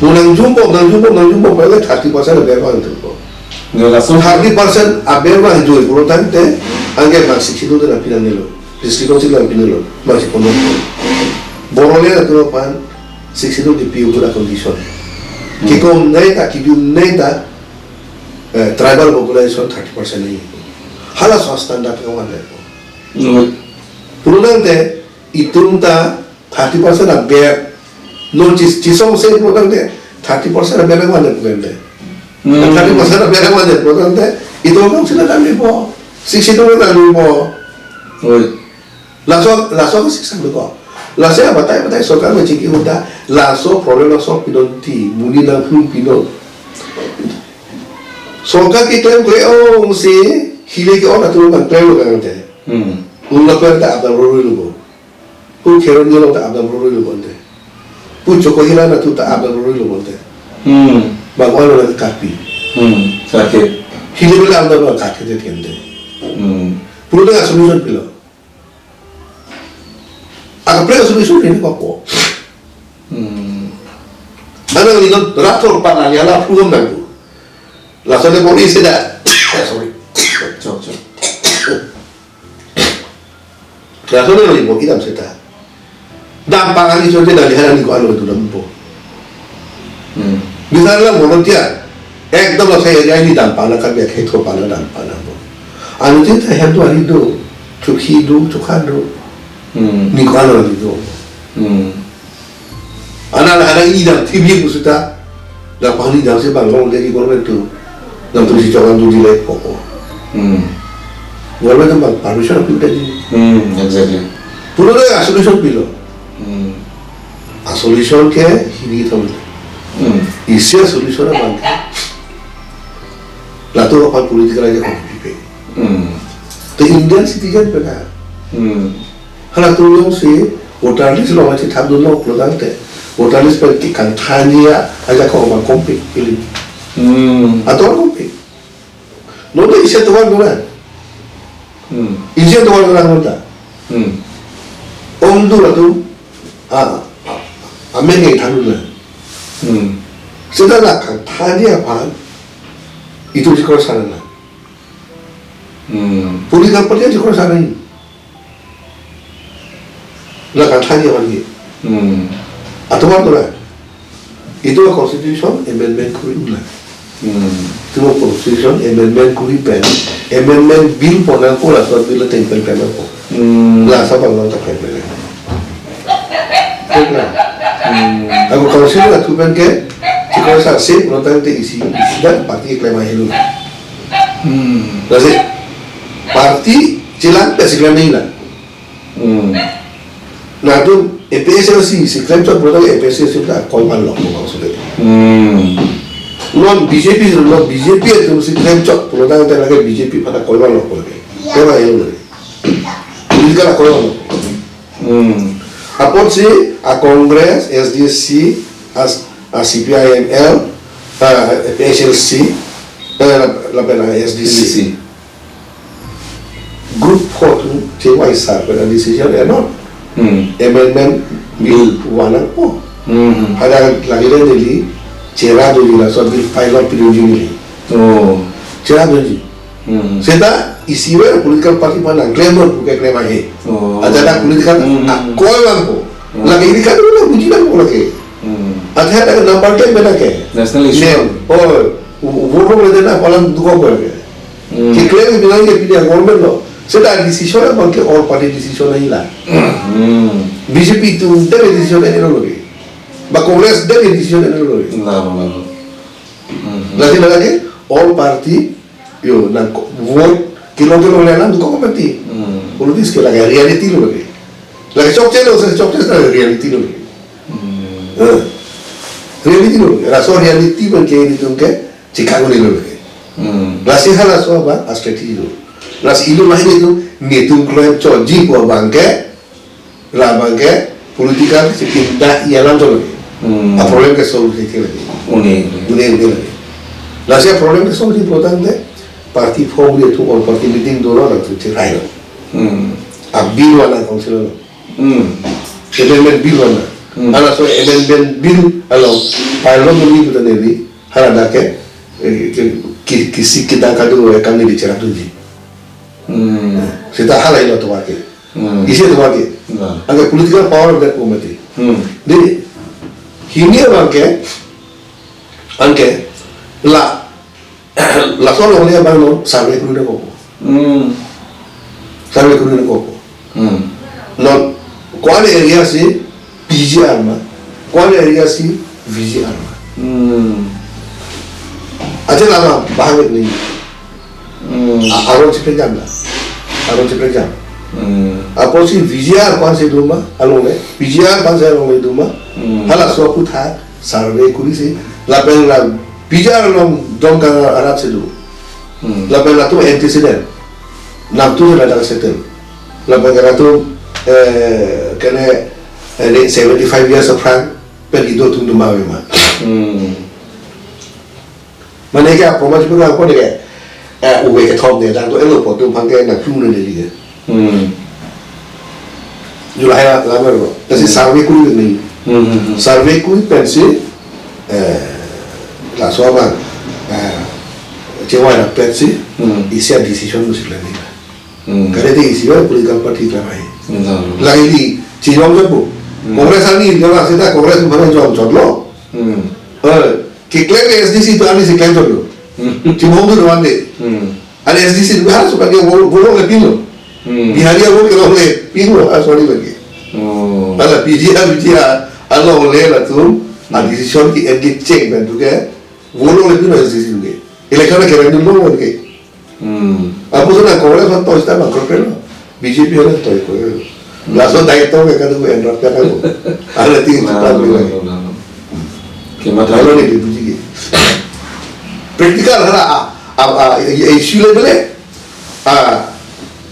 Mo nangjumbom, nangjumbom, nangjumbom, pen thirty percent aber vang thupo. Ne laso thirty percent aber vangjui pulo tangte, anke bang sixty-two te nangpi nangnelo. District council nangpi nangnelo. Bang si kono. Bodoland atum aphan sixty-two kipi utu a condition. Hmm. Kikom nai ta, kibim nai ta, eh, tribal population thirty percent nai. Halaso standard ke vanle. Hmm. Pulo tangte, itum ta thirty percent aber, non chis-, chisong se pulo tangte, thirty percent aber vanle pulo tangte. Hmm. Thirty percent aber vanle pulo tangte, itum nang sila nangli po, sixty-two nangli po. Oi. Laso, laso ke sixty-two ko. Laso abatai batai sorkar kachingki ahut ta, laso problem laso pinon ti, monit nangplung pinon. Sorkar keklem kre-ong si, hile ke-ong atum nangklem lo tangte. Hmm. Ula per ta abdal roi lo bo. Pu Kheroni along ta abdal roi lo bonte. Pu Chokohila atum ta abdal roi lo bonte. Hmm. Bang alo na kapi. Hmm. Sakit. Hile bela abdal bang kapi te kente. Hmm. Pulo tangte solution pilo. Akaprek solution ini kok. Hmm. Ana ni non rator pana ya la pugam nangku. Laso le bor-i seta. Sorry. Chok, chok. Laso le bor-i dam seta. Dam pangan ni chonte dali haran ni ko anu tu dampo. Hmm. Misal la volunteer. Ekdom la saya jadi dam pangan kan dia khetho pangan dam pangan po. Anu tin ta hem tu ari do. Chukhi do, chukha do. Hmm. Ni ko anu ari do. Hmm. Ana, ana ini dam T V pusuta. Dam pahani dam si bang long dari government tu. Dam tu si chongan tu di lai poko. Hmm. Government tu bang permission api tadi. Hmm, exactly. Pulo le a solution pilo. Hmm. A solution ke hini tong. Hmm. Isi a solution abang ke. Latum aphan political aja kok pipe. Hmm. To Indian citizen pen ha. Hmm. Halatum jongsi voter list along chethap dunlo pulo tangte, voter list pen kekangthani ajakong abang kompik pili. Hmm. Ator kompik. Non ta isi atovar dolang. Hmm. Isi atovar dolang non ta. Hmm. Ongdung atum, ah, ah, amen ke than dolang. Hmm. Seta la kangthani aphan itum chikroisang nang. Hmm. Political party chikroisang nang. La kangthani aphan ke. Hmm. Atovar dolang. Itum a constitution amendment kori ulang. Hmm. Itum a constitution amendment kori pen, amendment bill pon nangpo, laso bill ateng pen pen nangpo. Hmm. Laso abang nang ta pen pen. Pen nang. Hmm. Ako council atum pen ke, chikroisang se, non tangte isi, isi dan party keklem ahelo. Hmm. Lasi, party chelang pen si klem nangji lang. Hmm. Latum A P H L C si klem chot pulo tangte A P H L C ta koi man lo ko bang sulit. Hmm. Non B J P, non B J P atum si klem chot pulo tangte lake B J P aphan koi man lo ko lake. Tema yang lake. Political koi man lo. Hmm. Apotsi a Congress, S D C, as a C P I M L, a P H L C, eh, lapen a S D C. S D C. Group four atum chevai sar pen a decision enon. Hmm. Amendment bill Hmm. one nangpo. Hmm. Hadak lake le neli chera doji, laso bill pilot pidunji neli. Oh. Chera doji. Hmm. Seta isi ver political party aphan nangklem non pu ke klem ahe. Oh. Ajat dak political Hmm. akoi vangpo. Hmm. Lake ili kan udah buji nangpo lake. Hmm. Ajat dak number ten bena ke. National issue. Ne, oh, u-, u-, vote le dena palan dukok ke. Hmm. Keklem ke bilang ke pilihan government lo. Seta decision abang ke all party decision ahi la. Hmm. B J P atum dak decision ene lo ke. Ba Congress dak decision ene lo ke. Lalo, lalo. Hmm. Lagi lagi all party yo nang ko-, vote kilo kilo le nang dukok party. Hmm. Politics ke lagi reality lo ke. Lagi chokche lo, se chokche lagi reality lo ke. Hmm. Eh. Reality lo. Laso reality abang ke nelitum ke chekang un-e lo ke. Hmm. Lasi halaso abang a strategy lo. Lasi ilo lahin nelitum, nelitum klem chotji pu abang ke, labang ke political si pinta i alam chot lo ke. Hmm. A problem ke solve ke lake. Un-e. Un-e, un-e lake. Lasi a problem ke solve pulo tangte party form le thu all party meeting dolo nangtum cherai lo. Hmm. A bill one nang council lo. Hmm. Amendment bill one nang. Hmm. Halaso amendment bill along pilot neli puta neli. Hala dak ke, eh, ke, ki, kisi kedang kado akam neli chera doji. Hmm. Seta hala ilo atum ke. Hmm. Isi atum ke. Nah. Anke political power of that committee. Hmm. Di, hini abang ke, anke, la, laso alongle abang non survey kuri nangkokpo. Hmm. Survey kuri nangkokpo. Hmm. Non, ko-an area si P G R ma, ko-an area si V G R ma. Hmm. Aja lama bahang ni. Hmm. A-, aron si penjam la. Aron si penjam. Hmm. Apotsi V G R ko-an si do ma, alongle. V G R ko-an si alongle do ma. Hmm. Halaso aphuthak survey kuri si. Lapen la V G R along dongka arat si do. Hmm. Lapen latum antecedent. Nangtum ladak settle. Lapen latum, eh, kene, eh, ne seventy-five years aphrang pen kedo atum do ma ave ma. Hmm. Mane ke apoma chipu nangpo ne ke, eh, uve kethom ne, dang to elo po atum aphan ke nangklu ne dei ke. Hmm. July la, la mer lo. Lasi Hmm. survey kuri ni. Hmm, hmm, hmm. Survey kuri pensi, eh, laso abang, eh, chevai rapetsi, Hmm. isi a decision musi lani. Hmm. Kare te isi a political party klamai. Hmm. Lagi di, chinong japo. Hmm. Congress ani, jala seta Congress mana jong chot lo. Hmm. Eh, keklem ke S D C atum ani si klem chot lo. Hmm. Chimong tu doan de. Hmm. Ada S D C juga harus pakai vote, vote le pinlo. Hmm. Bihari vote ke le pinlo, ah, sorry lagi. Oh. Ada P G R, P G R, ada oleh latum, Hmm. a decision ki engage cheng pen tu ke, vote le pinlo S D C tu ke. Election ke referendum lo ke. Hmm. Apu sana Congress kan toh ista bangkrut lo. B J P hana toh ko. Hmm. Laso dai toh ke kadu en rap kadu. Ada tinggi Nah, cepat nah, lagi. Nah, nah. Oke, Mat Lalu Rani. Ni dipuji ke. Practical hala, ah, ah, ah, i-, i-, issue level eh. Ah,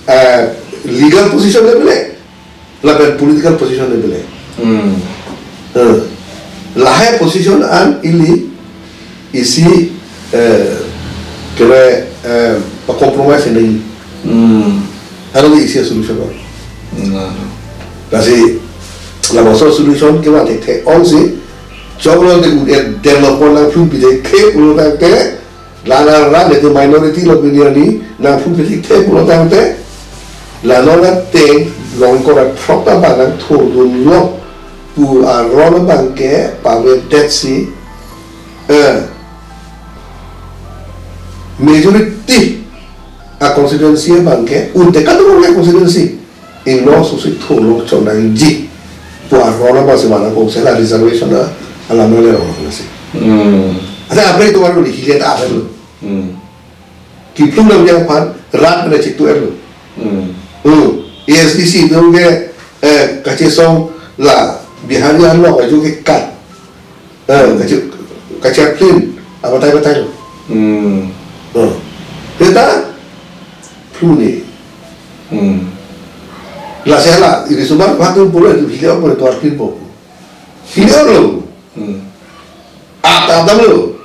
eh, legal position level eh. Lapen political position level eh. Hmm. Eh, lahai position an ili isi, eh, kira, eh, pa compromise ini. Hmm. Hala isi solution. Nah. Lasi, laso solution ke ma thekthe ong si, choklo de un-e development nangphu pide ke pulo tangte, la la la de minority lo bini ani, nangphu pide ke pulo tangte, la no la te, long kora throk ta ba nangthu dun lo, pu aron abang ke, pavedetsi, eh, majority, a constituency abang ke, un-e kado ke constituency. Ingno susi thulok chonangji. Pu aron abang si mana kong sela reservation na alam na le rong na si. Hmm. Ada apa itu baru di hilet apa lo. Hmm. Kiplung na yang pan rat na chitu lo. Hmm. Hmm. A S D C dong ke, eh, kachesong la Bihari along ajo ke kat. Eh, kachi, kachi film, abatai batai lo. Hmm. Eh. Kita flu ni. Hmm. La sela, ini semua waktu boleh tu hilir boleh tuar film po. Hilir lo. Hmm. Ata ata lo.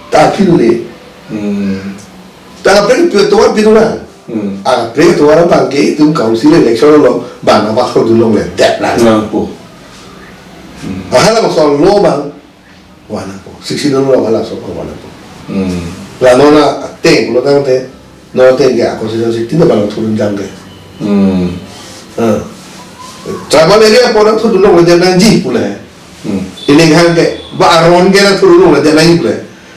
Ta film ni. Hmm. Ta pre tu tuar film na. Hmm. A pre tuar abang ke itum council election lo bang apa kau dulu le det na. Nangpo. Hmm. Ahala masuk lo bang. Wana po. Sixty dollar wala so wala po. Hmm. La nona ateng lo tangte. Nona ateng ke ako sisa sixty na balang turun jam ke. Hmm. Ah. Tribal area po nangthurdun longle det nangji pu le. Hmm. Ini hang ke ba aron ke nangthurdun longle det nangji pu le.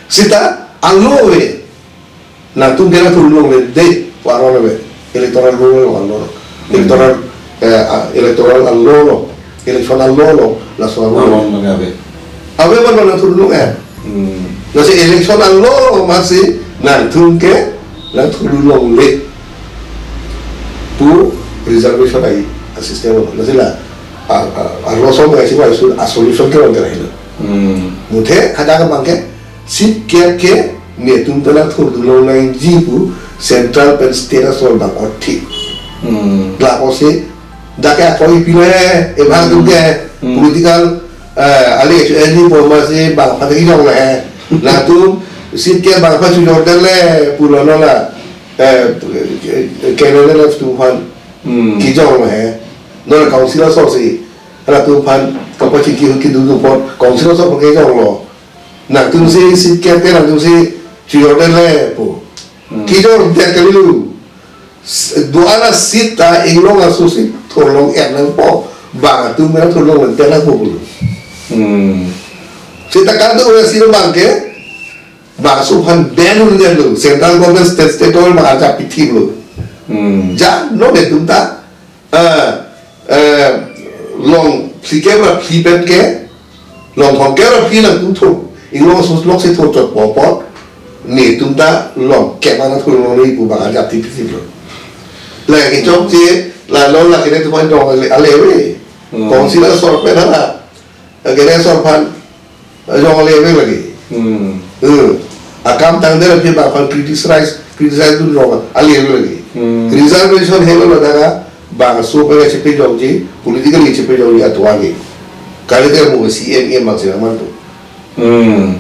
Sita alo ave. Nangtum ke nangthurdun longle det, pu aron ave. Electoral roll alo. Hmm. Electoral, eh, ah, electoral alo lo. Election alo lo. Laso alo. Aron mane ave. Ave man nangthurdun longle. Hmm. Lasi election alo lo masi nangtum ke nangthurdun longle pu reservation ai a system lo. Lasi la a, a, arloso mengai si a solution ke wante lahelo. Hmm. Muthe hadak abang ke seat kep ke netum ta nangthurdun longnangji pu central pen state asor bang othi. Hmm. Lapusi dak ke akoi pile, ebang Hmm. tum ke Hmm. political, eh, ali H N D po masi bang pha kejong le. Latum seat ke bang pha chujor det le pulo no la, eh, K N L F atum aphan Hmm. kejong le. No la council asor si latum aphan kapachingki kedodun apot council asor aphan kejong lo. Nangtum si seat kep ke nangtum si chujor det le pu. Hmm. Kejor det kali lo. S-, do-an a seat ta inglong aso si thurlong-et nangpo. Bang atum ke nangthurlong-et nangpo pulo. Hmm. Sita kado ya sino bang ke, bangso aphan ban un det lo. Central government state, state government bang arjap pithi lo. Hmm. Ja, no netum ta, eh, eh, long phlikep ra phli pen ke, long thomkep ra phli nangtum thur. Inglong aso lok si thur chot po apot. Netum ta long kep nangthur longle pu bang arjap pithi lo. La kechokche, la lo la kene tu pan dong ale, ale ave. Hmm. Council asor pen hala. Kene asor aphan, eh, jong ale ave lagi. Hmm. Eh, akam tangdet aphi bang aphan criticize, criticize dun jong ale ave lagi. Hmm. Reservation helo ladak abangso pen chepejongji, politically chepejongji atovar ke. Kali te mo C M, M M si aman tu. Hmm.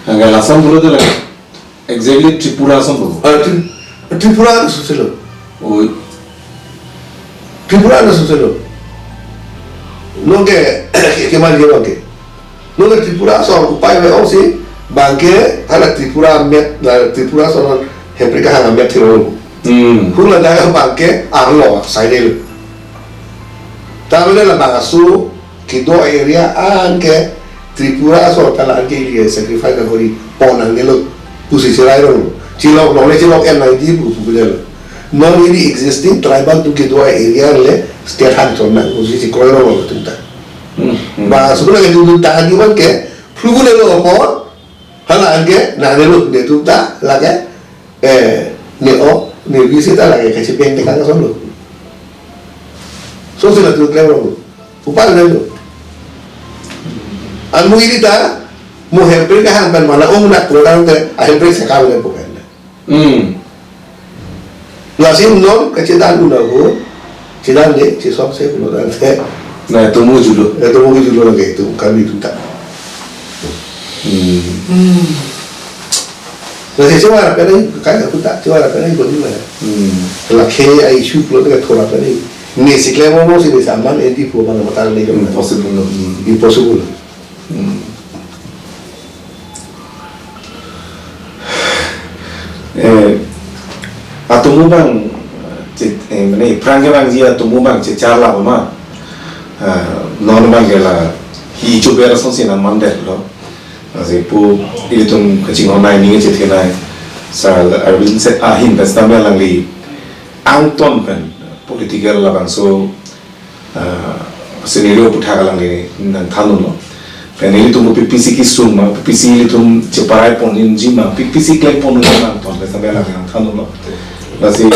Anke lason pulo tu lagi. Exactly Tripura ason pulo. Ah, Tri-, Tripura ason selo. Oi. Tripura ason selo. Nonke, ke, keman ke nonke. Nonke Tripura ason upai ave-ong si, bang ke, hala Tripura map, na Tripura ason Hemprek kehang map thilo. Hmm. Hula dak abang ke, arlo, side lo. Tamane labangso, kedo area an ke Tripura ason ta la-an ke ili sacrifice nangkori pon nangnelo pusi cherai rong. Chilok longle chilok-et nangji pu pu lo. Non ili existing tribal atum kedo area le state han chon nang pusi chekroi rong lo atum ta. Hmm, hmm. Ba sukuna ke dudun ta an iman ke phlu nelo apot hala an ke nangnelo netum ta lake eh, ne-ok, ne-bisi ta lake kachipeng tekang ason lo. So sila tu klem lo. Upai lo. Anmu ili ta, mo Hemprek kehang pen mana ong nak kurang te, a Hemprek sekam le bukan. Hmm. Lasi non kachedan una ho, chedan le, chesok se pulo tangte. Na, atomo julo. Atomo ke julo lagi tu, kami tu ta. Hmm. Hmm. Lasi chewa ra penai, kai ka puta, chewa ra penai ko ni mana. Hmm. La khe ai issue pulo ka thora penai. Ne si klem mo si ne saman enti pu mana matan le. Impossible lo. Hmm. Impossible. Hmm. Eh, atomo abang, che-, eh, mane, aphrang kevangji atomo abang checharla ma. Ah, non abang ke la, hi chuber asonsi nangmandetlo. Lasi pu, ilitum kachinghon nai ning chethe nai. Sir Arvind si ahin pen sitame alangli angton pen political labangso ah, scenario aputhak alangli nangthan unlo. Pen ilitum P P C kesung ma, P P C ilitum cheparai pon unji ma, P P C klem pon unji ma, ton pen sitame alangli nangthan unlo. Lasi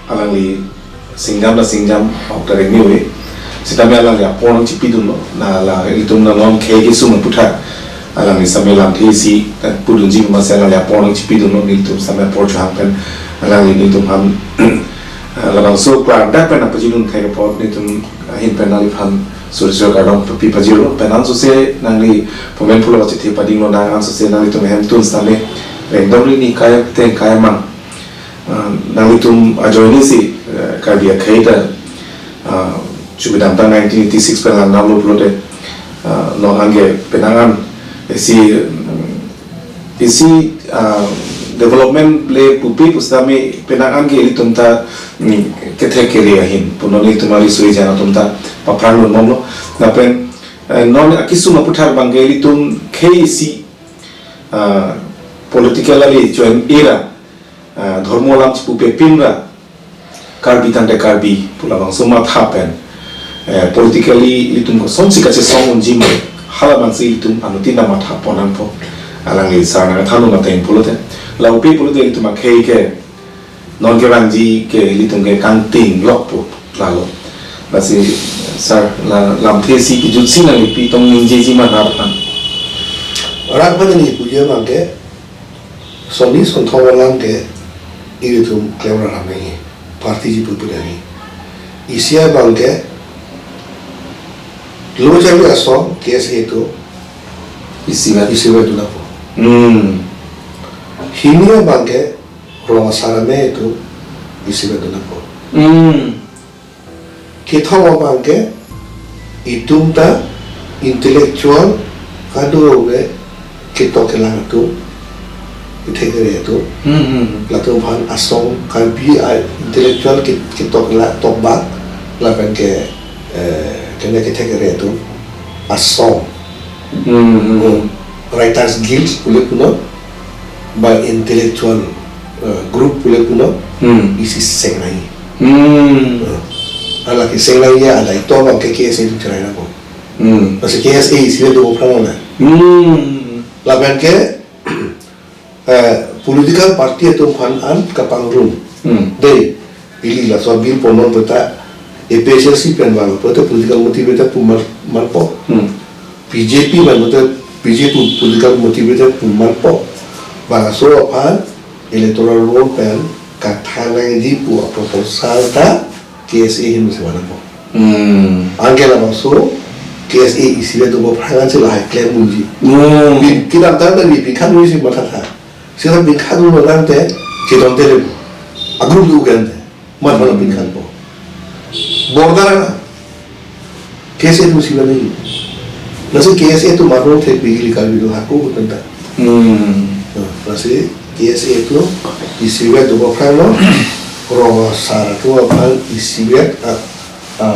alangli singjam la singjam, ok ta rengmi ave. Sitame alangli apor nangchipidunlo, na la ilitum nangli khei kesung aputhak alangli sitame lamthe isi, eh, pudunji ma si alangli apor nangchipidunlo, nelitum sitame apor chohang pen alangli nelitum aphan, eh, labangso klardak pen nangpajidun thek apot nelitum ahin pen nangliphan suri suri kardom papi pajirlo, pen ansose nangli pamenphulo chethe padinglo, nang ansose nanglitum ahemtun sitame rengdom ri ni kai teng kai mang. Ah, nanglitum ajoine si, eh, Karbi akhei ta, ah, chubidam ta nineteen eighty-six pen langdamlo pulote, ah, non anke penang an isi, mm, isi, ah, development le pupe pusitame penang anke ilitum ta, mm, kethek kere ahin pu non ilitum ari suri jan atum ta paphrang lun bomlo. Lapen, eh, non akesung aputhak abangke ilitum khei isi, ah, political ali join era, ah, dhormo alam chipupepin ra, Karbi tangte Karbi pu labangso matha pen, eh, politically ilitum kosonsi kachesong unji ma, halabangsi ilitum anuttin ta matha pon nangpo. Alangli sar nangthanlo mateng pulote, lapu pulote ilitum akhei ke non kevangji ke ilitum ke kangting lokpo lalo. Lasi sar, la lamthe isi kejut isi nangli pi tong ningjeji ma nang aphan. Rat pada ni puji abangke, soni sonthong alam ke ilitum klem ra ram nangji, party ji pupu nangji. Isi abangke lo jami asong K S A atum isivet, isivet dun nangpo. Hmm. Hini abangke Rong Asar Amei atum isivet dun nangpo. Hmm. Kethom abangke itum ta intellectual kadokave ketok kelang atum, kethek kere atum. Hmm, hmm, hmm. Latum aphan asong Karbi a-intellectual ke-, ketok kelang tokbak, lapen ke, eh, kene kethek kere atum asong. Hmm, hmm, hmm. Oh, Writers Guild pule punon, ba intellectual, eh, group pule punon, hmm, isi seng nangji. Hmm. Eh, hala keseng nangji adai to abangke K S A atum cherai nangpo. Hmm. Lasi K S A isivet dopo aphrang lo. Hmm. Lapen ke, eh, political party atum aphan an kapangrum. Hmm. Dei, ili laso bill ponnon pu ta A P H L C pen vang pu ta political motivated pu man, manpo. Hmm. B J P vang pu ta B J P political motivated pu manpo. Bangso aphan electoral roll pen kathang nangji pu a-proposal ta K S A ahin si van nangpo. Hmm. Anke labangso K S A isivet dopo aphrang ansi lahai klem unji. Hmm. Bin kedamtang ta bi pingkan unji si mathatha. Seta pingkan un tangte, chedonte le. A-group do kan te. Mat mana pingkan po. Border na. K S A atum isivet nangji. Lasi K S A atum arong thekpi ili Karbi atum hako ko tanta. Hmm. Nah, lasi K S A atum isivet dopo aphrang lo, Rong Asar atum aphan isivet a, a,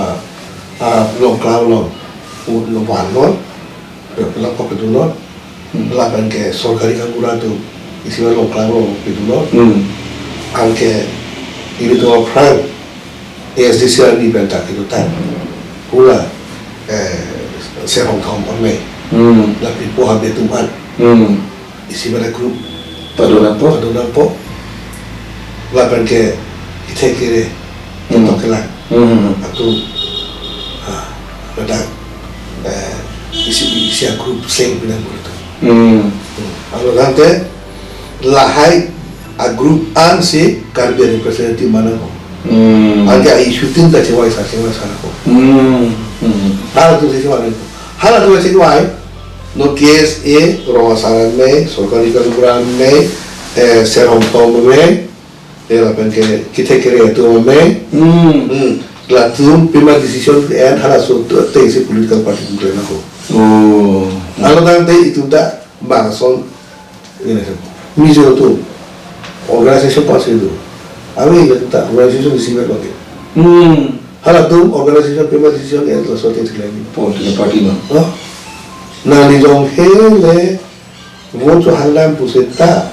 a, Longklang along, u, lo van lo, lo pok kedun lo, hmm, lapen ke sorkari gaonbura atum isivet Longklang along kedun lo, hmm, anke ilitum aphrang A S D C arni pen ta kedun ta. Hula, eh, Ser Hongthom Amei. Hmm. Lapen Pu Habe atum an. Hmm. Isivet a-group padun nangpo. Padun nangpo. Lapen ke kethek kere, hmm, ketok kelang. Hmm. Atum, ah, ladak, eh, isi, isi a-group seng pinang bulu tu. Hmm. Hmm. Alo tangte, lahai a-group ansi Karbi representative man nangpo. Hmm. Anke a-issue tin ta chevai sa, chevai sa nangpo. Hmm. Hmm. Halatum si chevai nangpo. Halatum si chevai, non K S A, Rong Asar Amei, sorkari gaonbura amei, eh, Ser Hongthom Amei, eh, lapen ke kethek kere atum amei. Hmm. Hmm. Latum pima decision ke-en halaso atum ateng si political party atum klem nangpo. Oh. Alo tangte itum ta bang ason, ini, Mizo atum organization pass itu. Ami itu ta organization isivet abangke. Hmm. Halatum organization pima decision ke-en laso ateng si klem. Political party no. Oh. Nangli jong hele vote chohang dam puseta,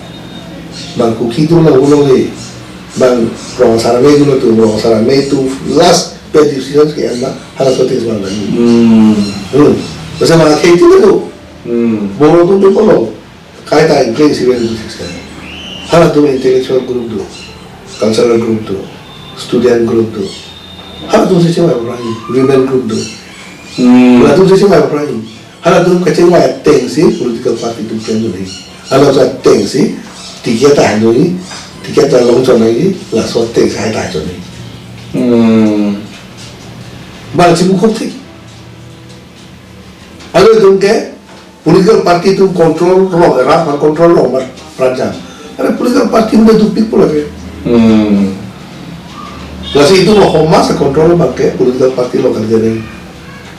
bang Kuki atum nang ulo le, bang Rong Asar Amei atum, Rong Asar Amei atum last pe decision ke-en ma, halaso ateng si bang dam. Hmm. Hmm. Masa bang akhei itu tu. Hmm. Boro atum tu polo. Kaita include isivet do six kan. Halatum intellectual group do, cultural group do, student group do. Halatum si chingvai aphrang, rebel group do. Hmm. Halatum si chingvai aphrang. Halatum kachingvai ateng si political party atum klem dun he. Halatum ateng si ticket ta hai dun he, ticket ta long chon he, laso ateng si hai ta chon he. Hmm. Bang chimu khop thik. Halatum ke political party atum control rong, era aphan control rong mar pranjang. Are political party atum dopik pulo ke. Hmm. Lasi itum ahormu si control abang ke political party along kan jadi.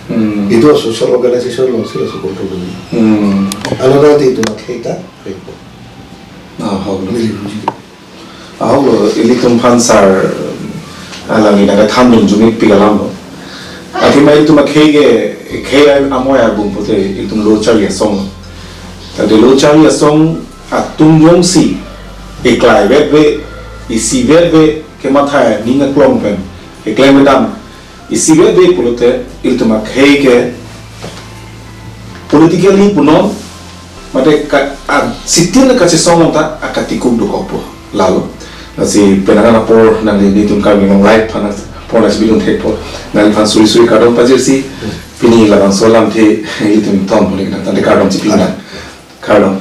Hmm. Itum social organization along si laso control dun he. Hmm. Alangli itum akhei ta, akhei po. Ah, ho. Neli puji. Ahok lo, ilitum aphan sar, alangli nangkethan dun jumi pik alam lo. Athema ilitum akhei ke, khei amoi arbung pute ilitum lo charli asong lo. Tangte lo charli asong atum jongsi, eklai vetve, isi vetve, kematha ning aklong pen, eklem kedam, isi vetve pulote, ilitum akhei ke politically punon, mate ka, a, sitin kachesong ta akatikuk dokokpo lalo. Lasi penang apor nangli nelitum Karbi Anglong Live aphan apor nangsi bidun thekpo. Nangliphan suri suri kardom pajirsi, pini labangso alamthe ilitum ton pon nang tangte kardom chipinang. Kardom.